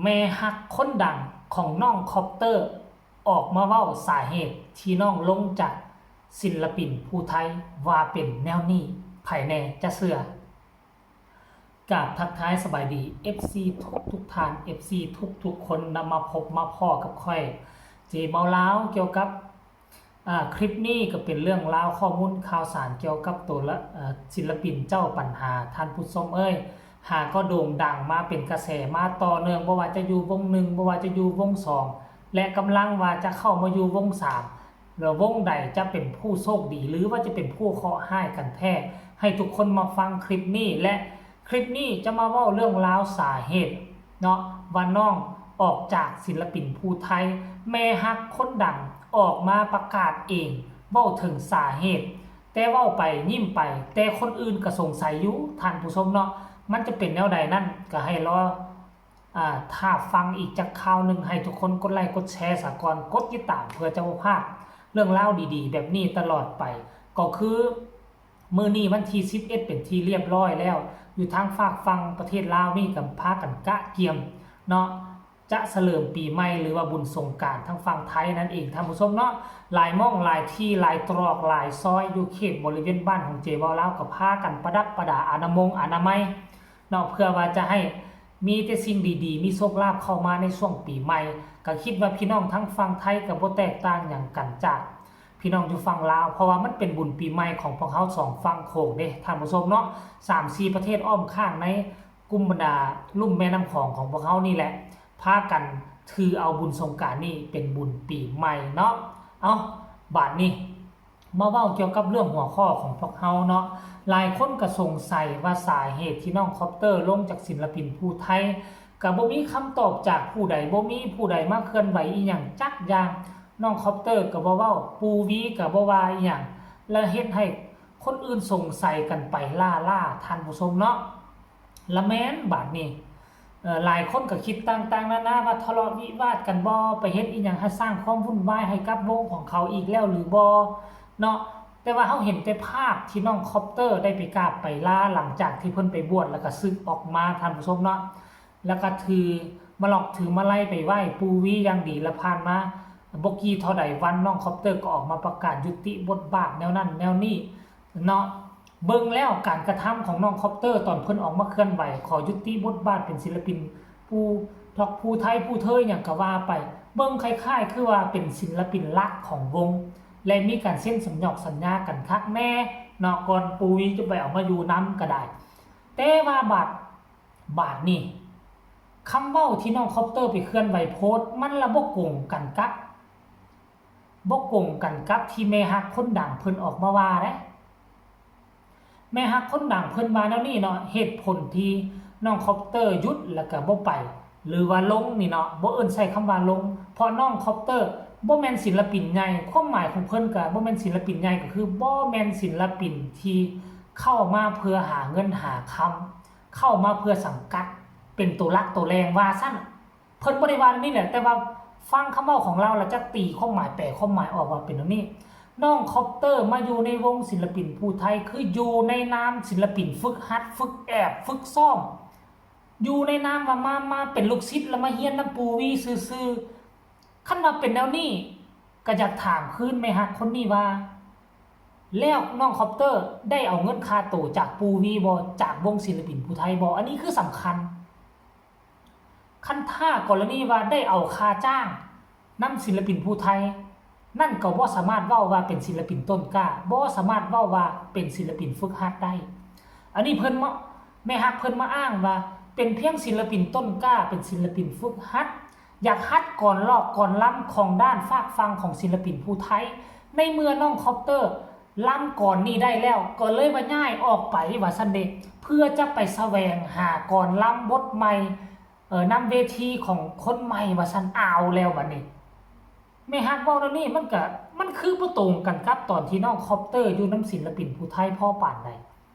ແມ່ຮັກຄົນດັງຂອງນ້ອງຄອບເຕີ ອອກມາເວົ້າສາເຫດທີ່ນ້ອງລົງຈາກສິນລະປິນຜູ້ໄທ ວ່າເປັນແນວນີ້. ໃຜແດ່ຈະເຊື່ອ? ກາບທັກທາຍສະບາຍດີ ເອັຟຊີ ທຸກໆທ່ານ ເອັຟຊີ ທຸກໆຄົນນຳມາພົບມາພໍ້ກັບຂ້ອຍ ເຈເມົາລາວ ກ່ຽວກັບ ອາ ຄລິບນີ້ກໍເປັນເລື່ອງລາວ ຂໍ້ມູນຂ່າວສານກ່ຽວກັບໂຕລະ ອາ ສິນລະປິນເຈົ້າປັນຫາ ທ່ານຜູ້ຊົມເອີຍ. ຫາກໍໂດ່ງດັງມາເປັນກະແສມາຕໍ່ເນື່ອງ, ບໍ່ວ່າຈະຢູ່ວົງໜຶ່ງ ບໍ່ວ່າຈະຢູ່ວົງສອງ ແລະ ກຳລັງວ່າຈະເຂົ້າມາຢູ່ວົງສາມ ແລະ ວົງໃດຈະເປັນຜູ້ໂຊກດີ ຫຼືວ່າຈະເປັນຜູ້ເຄາະຮ້າຍກັນແທ້ ໃຫ້ທຸກຄົນມາຟັງຄລິບນີ້ ແລະ ຄລິບນີ້ຈະມາເວົ້າເລື່ອງລາວສາເຫດເນາະ ວ່ານ້ອງອອກຈາກສິນລະປິນຜູ້ໄທ ແມ່ຮັກຄົນດັງອອກມາປະກາດເອງ ເວົ້າເຖິງສາເຫດ ແຕ່ເວົ້າໄປຍິ້ມໄປ ແຕ່ຄົນອື່ນກໍສົງໄສຢູ່ ທ່ານຜູ້ຊົມເນາະ. ມັນຈະເປັນແນວໃດນັ້ນ ກໍໃຫ້ລໍ ອາ ຖ້າຟັງອີກຈັກຄາວໜຶ່ງ ໃຫ້ທຸກຄົນກົດໄລກົດແຊສາກ່ອນ ກົດຕິດຕາມ ເພື່ອຈະບໍ່ພາດເລື່ອງລາວດີໆແບບນີ້ຕະຫຼອດໄປ. ກໍຄື ມື້ນີ້ວັນທີສິບເອັດ ເປັນທີ່ລຽບລ້ອຍແລ້ວ ຢູ່ທາງຟາກຝັ່ງປະເທດລາວນີ້ກໍພາກັນກະກຽມເນາະ ຈະສະເຫຼີມປີໃໝ່ ຫຼືວ່າບຸນສົງການທາງຝັ່ງໄທນັ້ນເອງ ທ່ານຜູ້ຊົມເນາະ. ຫຼາຍໝ່ອງ ຫຼາຍທີ່ ຫຼາຍຕຣອກ ຫຼາຍຊອຍ ຢູ່ເຂດບໍລິເວນບ້ານຂອງເຈເວົ້າລາວ ກໍພາກັນປະດັບປະດາອະນາມົງອະນາໄມເນາະ ເພື່ອວ່າຈະໃຫ້ມີແຕ່ສິ່ງດີໆ ມີໂຊກລາບເຂົ້າມາໃນຊ່ວງປີໃໝ່. ກໍຄິດວ່າພີ່ນ້ອງທາງຝັ່ງໄທກໍບໍ່ແຕກຕ່າງຫຍັງກັນຈາກ ພີ່ນ້ອງຢູ່ຝັ່ງລາວ ເພາະວ່າມັນເປັນບຸນປີໃໝ່ຂອງພວກເຮົາສອງຝັ່ງໂຂງເດ້ ທ່ານຜູ້ຊົມເນາະ. ສາມສີ່ປະເທດອ້ອມຂ້າງໃນກຸ່ມບັນດາລຸ່ມແມ່ນ້ຳຂອງຂອງພວກເຮົານີ້ແຫຼະ ພາກັນຖືເອົາບຸນສົງການນີ້ເປັນບຸນປີໃໝ່ເນາະ. ເອົ້າ ບາດນີ້ມາເວົ້າກ່ຽວກັບເລື່ອງຫົວຂໍ້ຂອງພວກເຮົາເນາະ. ຫຼາຍຄົນກໍສົງໄສວ່າສາເຫດທີ່ນ້ອງຄອບເຕີລົງຈາກສິນລະປິນຜູ້ໄທ ກໍບໍ່ມີຄຳຕອບຈາກຜູ້ໃດ ບໍ່ມີຜູ້ໃດມາເຄື່ອນໄຫວອີ່ຫຍັງຈັກຢ່າງ. ນ້ອງຄອບເຕີກໍບໍ່ເວົ້າ ປູວີກໍບໍ່ວ່າອີ່ຫຍັງ ແລະ ເຮັດໃຫ້ຄົນອື່ນສົງໄສກັນໄປລ້າໆ ທ່ານຜູ້ຊົມເນາະ. ລະແມ່ນບາດນີ້ ເອີ ຫຼາຍຄົນກໍຄິດຕ່າງໆນານາ ວ່າທະເລາະວິວາດກັນບໍ ໄປເຮັດອີ່ຫຍັງໃຫ້ສ້າງຄວາມວຸ່ນວາຍໃຫ້ກັບວົງຂອງເຂົາອີກແລ້ວຫຼືບໍເນາະ. ແຕ່ວ່າເຮົາເຫັນແຕ່ພາບທີ່ນ້ອງຄອບເຕີໄດ້ໄປກາບໄປລາ ຫຼັງຈາກທີ່ເພິ່ນໄປບວດ ແລ້ວກໍສຶກອອກມາ ທ່ານຜູ້ຊົມເນາະ. ແລ້ວກໍຖືມາລັອກຖືມາໄລໄປໄຫວ້ປູວີຢ່າງດີ ແລະ ຜ່ານມາບໍ່ກີ່ເທົ່າໃດວັນ ນ້ອງຄອບເຕີກໍອອກມາປະກາດຍຸຕິບົດບາດແນວນັ້ນແນວນີ້ເນາະ. ເບິ່ງແລ້ວການກະທຳຂອງນ້ອງຄອບເຕີ ຕອນເພິ່ນອອກມາເຄື່ອນໄຫວຂໍຍຸຕິບົດບາດເປັນສິນລະປິນຜູ້ທອກຜູ້ໄທຜູ້ເທີຫຍັງກໍວ່າໄປ ເບິ່ງຄ້າຍໆຄືວ່າເປັນສິນລະປິນຫຼັກຂອງວົງ ແລະ ມີການເຊັນສັນຍອກສັນຍາກັນຄັກແນ່ເນາະ ກ່ອນປູວີຈະໄປເອົາມາຢູ່ນຳກໍໄດ້. ແຕ່ວ່າບາດ ບາດນີ້ ຄຳເວົ້າທີ່ນ້ອງຄອບເຕີໄປເຄື່ອນໄຫວໂພສ ມັນລະບໍ່ກົງກັນກັບ ບໍ່ກົງກັນກັບທີ່ແມ່ຮັກຄົນດັງເພິ່ນອອກມາວ່າເດ້. ແມ່ຮັກຄົນດັງເພິ່ນວ່າແນວນີ້ເນາະ ເຫດຜົນທີ່ນ້ອງຄອບເຕີຢຸດ ແລ້ວກະບໍ່ໄປ ຫຼືວ່າລົງນີ້ເນາະ ບໍ່ເອີ້ນໃຊ້ຄຳວ່າລົງ ເພາະນ້ອງຄອບເຕີບໍ່ແມ່ນສິນລະປິນໃຫຍ່. ຄວາມໝາຍຂອງເພິ່ນກະບໍ່ແມ່ນສິນລະປິນໃຫຍ່ ກໍຄືບໍ່ແມ່ນສິນລະປິນທີ່ເຂົ້າມາເພື່ອຫາເງິນຫາຄຳ ເຂົ້າມາເພື່ອສັງກັດ ເປັນໂຕຫຼັກໂຕແຫຼ່ງວ່າຊັ້ນ. ເພິ່ນບໍ່ໄດ້ວ່າແນວນີ້ແຫຼະ ແຕ່ວ່າຟັງຄຳເວົ້າຂອງລາວ ລະຈະຕີຄວາມໝາຍ ແປຄວາມໝາຍອອກວ່າເປັນແນວນີ້. ນ້ອງຄອບເຕີມາຢູ່ໃນວົງສິນລະປິນຜູ້ໄທ ຄືຢູ່ໃນນາມສິນລະປິນຝຶກຫັດ ຝຶກແອບ ຝຶກຊ້ອມ ຢູ່ໃນນາມວ່າມາ ມາເປັນລູກສິດ ລະມາຮຽນນຳປູວີຊື່ໆ. ຄັນວ່າເປັນແນວນີ້ ກໍຢາກຖາມຄືນແມ່ຮັກຄົນນີ້ວ່າ ແລ້ວນ້ອງຄອບເຕີໄດ້ເອົາເງິນຄ່າໂຕຈາກປູວີບໍ່ ຈາກວົງສິນລະປິນຜູ້ໄທບໍ່? ອັນນີ້ຄືສຳຄັນ. ຄັນຖ້າກໍລະນີວ່າໄດ້ເອົາຄ່າຈ້າງນຳສິນລະປິນຜູ້ໄທ ນັ້ນກໍບໍ່ສາມາດເວົ້າວ່າເປັນສິນລະປິນຕົ້ນກ້າ ບໍ່ສາມາດເວົ້າວ່າເປັນສິນລະປິນຝຶກຫັດໄດ້. ອັນນີ້ເພິ່ນມາ ແມ່ຮັກເພິ່ນມາອ້າງວ່າເປັນພຽງສິນລະປິນຕົ້ນກ້າ ເປັນສິນລະປິນຝຶກຫັດ ຢາກຫັດກອນຫຼອກກອນລຳຂອງດ້ານຟາກຝັ່ງຂອງສິນລະປິນຜູ້ໄທ. ໃນເມື່ອນ້ອງຄອບເຕີລຳກອນນີ້ໄດ້ແລ້ວ ກໍເລີຍວ່າຍ້າຍອອກໄປວ່າຊັ້ນເດ ເພື່ອຈະໄປສະແຫວງຫາກອນລຳບົດໃໝ່ ເອີ ນຳເວທີຂອງຄົນໃໝ່ວ່າຊັ້ນ. ເອົາແລ້ວບັດນີ້ ແມ່ຮັກເວົ້າແນວນີ້ ມັນກະ ມັນຄືບໍ່ຕົງກັນກັບຕອນທີ່ນ້ອງຄອບເຕີຢູ່ນຳສິນລະປິນຜູ້ໄທພໍປານໃດ.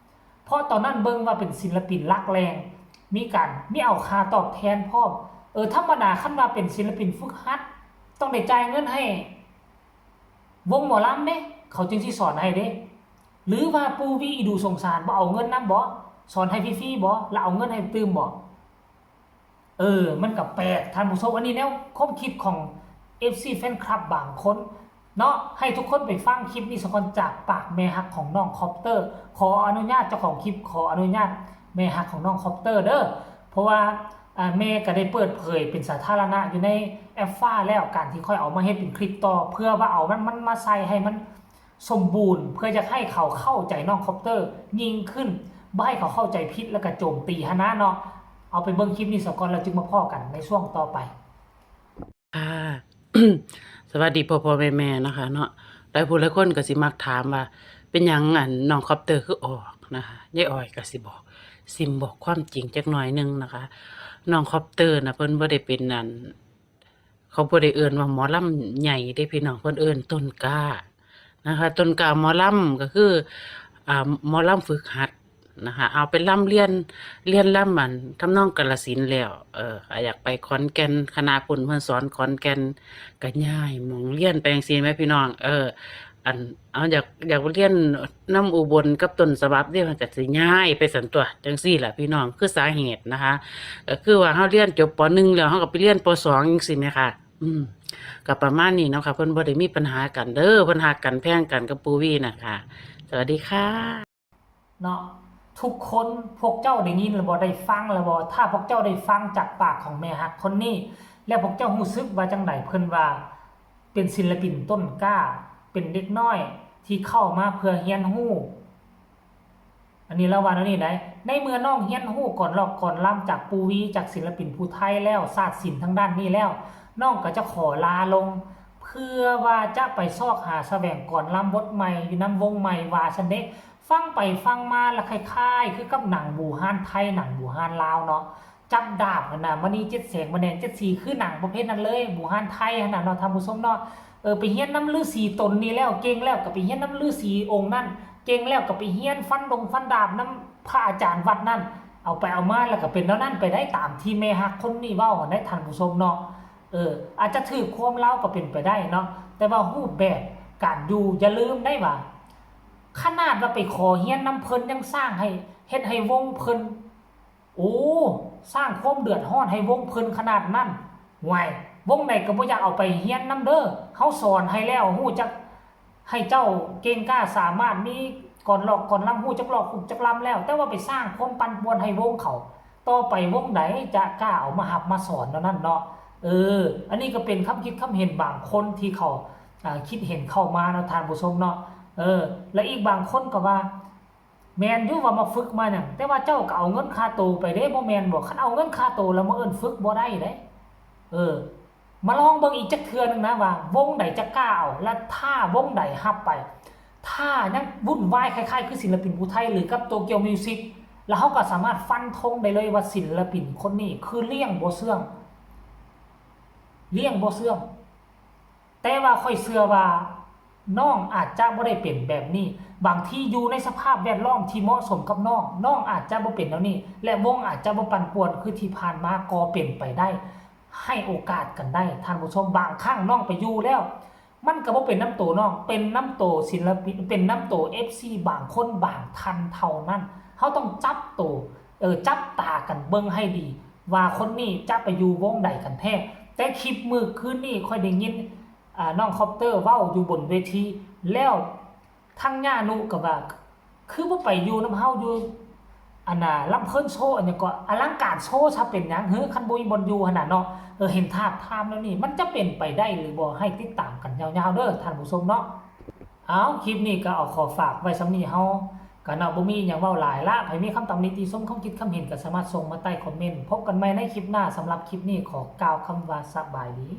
ເພາະຕອນນັ້ນເບິ່ງວ່າເປັນສິນລະປິນຫຼັກແຫຼ່ງ ມີການ ມີເອົາຄ່າຕອບແທນພ້ອມ. ເອີ ທຳມະດາຄັນວ່າເປັນສິນລະປິນຝຶກຫັດ ຕ້ອງໄດ້ຈ່າຍເງິນໃຫ້ວົງໝໍລຳເດ້ ເຂົາຈຶ່ງຊິສອນໃຫ້ເດ້. ຫຼືວ່າປູວີອີ່ດູສົງສານບໍ່ເອົາເງິນນຳບໍ? ສອນໃຫ້ຟຣີໆບໍ? ລະເອົາເງິນໃຫ້ຕື່ມບໍ? ເອີ ມັນກໍແປກທ່ານຜູ້ຊົມ. ອັນນີ້ແນວຄວາມຄິດຂອງເອັຟຊີແຟນຄລັບບາງຄົນເນາະ. ໃຫ້ທຸກຄົນໄປຟັງຄລິບນີ້ສາກ່ອນ ຈາກປາກແມ່ຮັກຂອງນ້ອງຄອບເຕີ. ຂໍອະນຸຍາດເຈົ້າຂອງຄລິບ, ຂໍອະນຸຍາດແມ່ຮັກຂອງນ້ອງຄອບເຕີເດີ. ເພາະວ່າ ອາ ແມ່ກໍໄດ້ເປີດເຜີຍເປັນສາທາລະນະຢູ່ໃນແອັບຟ້າແລ້ວ, ການທີ່ຂ້ອຍເອົາມາເຮັດເປັນຄລິບຕໍ່ ເພື່ອວ່າເອົາມັນ ມັນມາໃສ່ໃຫ້ມັນສົມບູນ, ເພື່ອຢາກໃຫ້ເຂົາເຂົ້າໃຈນ້ອງຄອບເຕີຍິ່ງຂຶ້ນ, ບໍ່ໃຫ້ເຂົາເຂົ້າໃຈຜິດ ແລ້ວກໍໂຈມຕີຫັ້ນນະເນາະ. ເອົາໄປເບິ່ງຄລິບນີ້ສາກ່ອນ ແລ້ວຈຶ່ງມາພໍ້ກັນໃນຊ່ວງຕໍ່ໄປ. ຄ່ະ ສະຫວັດດີພໍ່ໆແມ່ໆເນາະຄະເນາະ. ຫຼາຍຜູ້ຫຼາຍຄົນກໍຊິມັກຖາມວ່າ ເປັນຫຍັງ ອັນ ນ້ອງຄອບເຕີຄືອອກນະຄະ? ຍາຍອ້ອຍກໍຊິບອກ ຊິມາບອກຄວາມຈິງຈັກໜ້ອຍໜຶ່ງນະຄະ. ນ້ອງຄອບເຕີນະ ເພິ່ນບໍ່ໄດ້ເປັນ ອັນ ເຂົາບໍ່ໄດ້ເອີ້ນວ່າໝໍລຳໃຫຍ່ເດ້ພີ່ນ້ອງ, ເພິ່ນເອີ້ນຕົ້ນກ້ານະຄະ. ຕົ້ນກ້າໝໍລຳກໍຄື ອ່າ ໝໍລຳຝຶກຫັດ ນະຄະ ເອົາໄປລຳລຽນ ລຽນລຳ ອັນ ທຳນອງກາລະສິນແລ້ວ ເອີ ກໍຢາກໄປຂອນແກ່ນ ຄະນະພຸ້ນເພິ່ນສອນຂອນແກ່ນ ກໍຍ້າຍໝ່ອງລຽນໄປຈັ່ງຊີ້ແໝ່ພີ່ນ້ອງ. ເອີ ອັນ ເອົາ ຢາກ ຢາກໄປລຽນນຳອຸບົນກັບຕົ້ນສະບັບເດ້ ເພິ່ນກໍຊິຍ້າຍໄປຊັ້ນຕົວະ. ຈັ່ງຊີ້ລະພີ່ນ້ອງ ຄືສາເຫດນະຄະ ກໍຄືວ່າເຮົາລຽນຈົບ ປໍໜຶ່ງ ແລ້ວ ເຮົາກໍໄປລຽນ ປໍສອງ ຈັ່ງຊີ້ແໝ່ຄະ. ອືມ ກໍປະມານນີ້ເນາະຄະ. ເພິ່ນບໍ່ໄດ້ມີປັນຫາກັນເດີ ເພິ່ນຮັກກັນແພງກັນກັບປູວີນະຄະ. ສະຫວັດດີຄ່ະ. ເນາະ ທຸກຄົນ ພວກເຈົ້າໄດ້ຍິນແລ້ວບໍ່? ໄດ້ຟັງແລ້ວບໍ່? ຖ້າພວກເຈົ້າໄດ້ຟັງຈາກປາກຂອງແມ່ຮັກຄົນນີ້ ແລ້ວພວກເຈົ້າຮູ້ສຶກວ່າຈັ່ງໃດ? ເພິ່ນວ່າເປັນສິນລະປິນຕົ້ນກ້າ ເປັນເດັກນ້ອຍທີ່ເຂົ້າມາເພື່ອຮຽນຮູ້. ອັນນີ້ລາວວ່າແນວນີ້ໃດ໋. ໃນເມື່ອນ້ອງຮຽນຮູ້ກອນລອກກອນລຳຈາກປູວີ ຈາກສິນລະປິນຜູ້ໄທແລ້ວ ສາດສິນທາງດ້ານນີ້ແລ້ວ ນ້ອງກໍຈະຂໍລາລົງ ເພື່ອວ່າຈະໄປຊອກຫາສະແຫວງກອນລຳບົດໃໝ່ຢູ່ນຳວົງໃໝ່ ວ່າຊັ້ນເດ. ຟັງໄປຟັງມາລະຄ້າຍໆຄືກັບໜັງບູຮານໄທ ໜັງບູຮານລາວເນາະ, ຈັບດາບຫັ້ນນະ ມະນີເຈັດແສງ ມະແດງເຈັດສີ ຄືໜັງປະເພດນັ້ນເລີຍ ບູຮານໄທຫັ້ນນະເນາະທ່ານຜູ້ຊົມເນາະ. ເອີ ໄປຮຽນນຳລືສີຕົນນີ້ແລ້ວ ເກັ່ງແລ້ວກໍໄປຮຽນນຳລືສີອົງນັ້ນ ເກັ່ງແລ້ວກໍໄປຮຽນຟັນດົງຟັນດາບນຳພະອາຈານວັດນັ້ນ. ເອົາໄປເອົາມາແລ້ວກໍເປັນແນວນັ້ນໄປໄດ້ ຕາມທີ່ແມ່ຮັກຄົນນີ້ເວົ້າຫັ້ນໄດ໋ທ່ານຜູ້ຊົມເນາະ. ເອີ ອາດຈະຖືກຄວາມລາວກໍເປັນໄປໄດ້ເນາະ, ແຕ່ວ່າຮູບແບບການຢູ່ ຢ່າລືມໄດ້ວ່າ ຂະໜາດວ່າໄປຂໍຮຽນນຳເພິ່ນ ຍັງສ້າງໃຫ້ ເຮັດໃຫ້ວົງເພິ່ນ ໂອ້ ສ້າງຄວາມເດືອດຮ້ອນໃຫ້ວົງເພິ່ນຂະໜາດນັ້ນ. ຫວຍ ວົງໃດກໍບໍ່ຢາກເອົາໄປຮຽນນຳເດີ. ເຮົາສອນໃຫ້ແລ້ວ ຮູ້ຈັກ ໃຫ້ເຈົ້າເກັ່ງກ້າ ສາມາດມີກອນລອກກອນລຳ ຮູ້ຈັກລອກຮູ້ຈັກລຳແລ້ວ ແຕ່ວ່າໄປສ້າງຄວາມປັ່ນປ່ວນໃຫ້ວົງເຂົາ ຕໍ່ໄປວົງໃດຈະກ້າເອົາມາຮັບມາສອນແນວນັ້ນເນາະ. ເອີ ອັນນີ້ກໍເປັນຄຳຄິດຄຳເຫັນບາງຄົນທີ່ເຂົາ ອາ ຄິດເຫັນເຂົ້າມາເນາະທ່ານຜູ້ຊົມເນາະ. ເອີ ແລະອີກບາງຄົນກໍວ່າ ແມ່ນຢູ່ວ່າມາຝຶກມາຫຍັງ ແຕ່ວ່າເຈົ້າກໍເອົາເງິນຄ່າໂຕໄປເດ້ ບໍ່ແມ່ນບໍ່? ຄັນເອົາເງິນຄ່າໂຕແລ້ວມາເອີ້ນຝຶກບໍ່ໄດ້ເດ້. ເອີ ມາລອງເບິ່ງອີກຈັກເທື່ອໜຶ່ງນະວ່າວົງໃດຈະກ້າເອົາ ແລະຖ້າວົງໃດຮັບໄປ ຖ້າຍັງວຸ່ນວາຍຄ້າຍໆຄືສິນລະປິນຜູ້ໄທ ຫຼືກັບໂຕກຽວມິວຊິກ ແລ້ວເຮົາກໍສາມາດຟັນທົງໄດ້ເລີຍວ່າສິນລະປິນຄົນນີ້ຄືລ້ຽງບໍ່ເຊື່ອງ ລ້ຽງບໍ່ເຊື່ອງ. ແຕ່ວ່າຂ້ອຍເຊື່ອວ່ານ້ອງອາດຈະບໍ່ໄດ້ເປັນແບບນີ້, ບາງທີຢູ່ໃນສະພາບແວດລ້ອມທີ່ເໝາະສົມກັບນ້ອງ, ນ້ອງອາດຈະບໍ່ເປັນແນວນີ້ ແລະ ວົງອາດຈະບໍ່ປັ່ນປ່ວນຄືທີ່ຜ່ານມາກໍເປັນໄປໄດ້. ໃຫ້ໂອກາດກັນໄດ້ທ່ານຜູ້ຊົມ, ບາງຄັ້ງນ້ອງໄປຢູ່ແລ້ວ ມັນກໍບໍ່ເປັນນຳໂຕນ້ອງ, ເປັນນຳໂຕສິນລະປິນ, ເປັນນຳໂຕເອັຟຊີບາງຄົນບາງທ່ານເທົ່ານັ້ນ. ເຮົາຕ້ອງຈັບໂຕ, ເອີ, ຈັບຕາກັນເບິ່ງໃຫ້ດີວ່າຄົນນີ້ຈະໄປຢູ່ວົງໃດກັນແທ້. ແຕ່ຄລິບມື້ຄືນນີ້ຂ້ອຍໄດ້ຍິນ ອາ ນ້ອງຄອບເຕີເວົ້າຢູ່ບົນເວທີ ແລ້ວທາງຍ່ານຸກໍວ່າ ຄືບໍ່ໄປຢູ່ນຳເຮົາຢູ່ ອັນນ່າ ລຳເພີນໂຊ ອັນຫຍັງເກາະ ອະລັງການໂຊຊະ ເປັນຫຍັງຫື ຄັນບໍ່ມີບ່ອນຢູ່ຫັ້ນນະເນາະ. ເອີ ເຫັນທາບທາມແນວນີ້ ມັນຈະເປັນໄປໄດ້ຫຼືບໍ່ ໃຫ້ຕິດຕາມກັນຍາວໆເດີທ່ານຜູ້ຊົມເນາະ. ເອົາ ຄລິບນີ້ກໍເອົາຂໍຝາກໄວ້ສ່ຳນີ້. ເຮົາກໍເນາະ ບໍ່ມີຫຍັງເວົ້າຫຼາຍລະ, ໃຜມີຄຳຕຳໜິຕິຊົມ ຄຳຄິດຄຳເຫັນ ກໍສາມາດສົ່ງມາໃຕ້ຄອມເມັນ. ພົບກັນໃໝ່ໃນຄລິບໜ້າ, ສຳລັບຄລິບນີ້ຂໍກ່າວຄຳວ່າສະບາຍດີ.